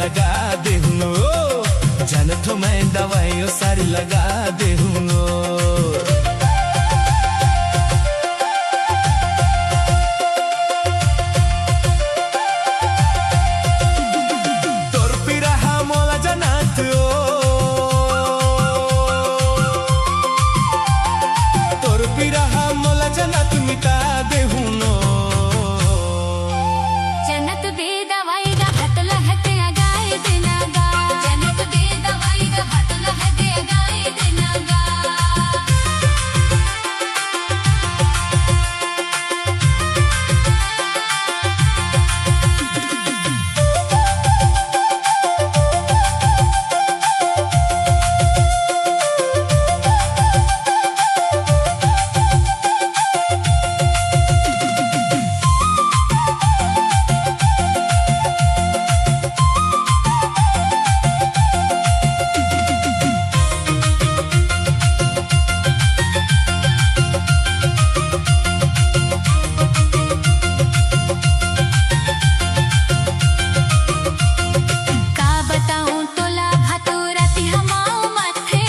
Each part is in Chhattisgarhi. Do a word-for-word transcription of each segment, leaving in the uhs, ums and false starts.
लगा दे हूँ ओ, जानत हो मैं दवाई ओ सारी लगा दे हूँ ओ। तोर पीरा हा मोला जानत ओ, तोर पीरा हा मोला जानत मिटा दे हूँ ओ। जनत बे दवाई गा भतला हटे गाय देना गा। जनत बे दवाई गा भतला हटे गाय देना गा। का बताऊं तोला भातोरा ती हमाऊ मथे।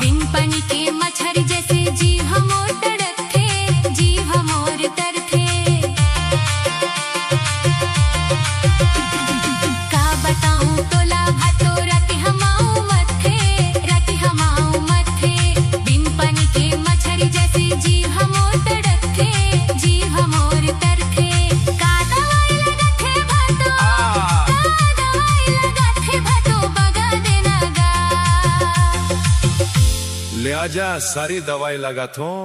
बिन पानी के मछरी जैसे जीव हमोर तड़पथे, जीव हमोर तरथे। का बताऊं तोला भातोरा ती हमाऊ मथे, राती हमाऊ मथे। बिन पानी के मछरी जैसे जीव हमोर तड़पथे, जीव हमोर तरथे। का दवाई लगाथे भातो, का दवाई लगाथे भातो, बगा देना गा। ले आजा, सारी दवाई लगाथों।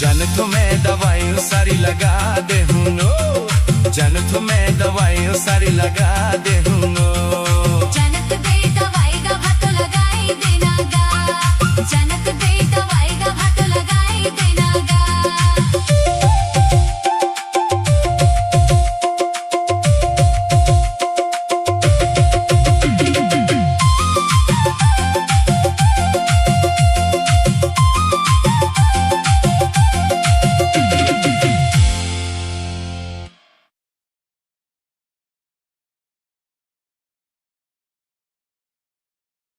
जानत हो मैं दवाई ओ सारी लगा दे हूँ ओ, जानत हो मैं दवाई ओ सारी लगा दे हूँ ओ। जानत बे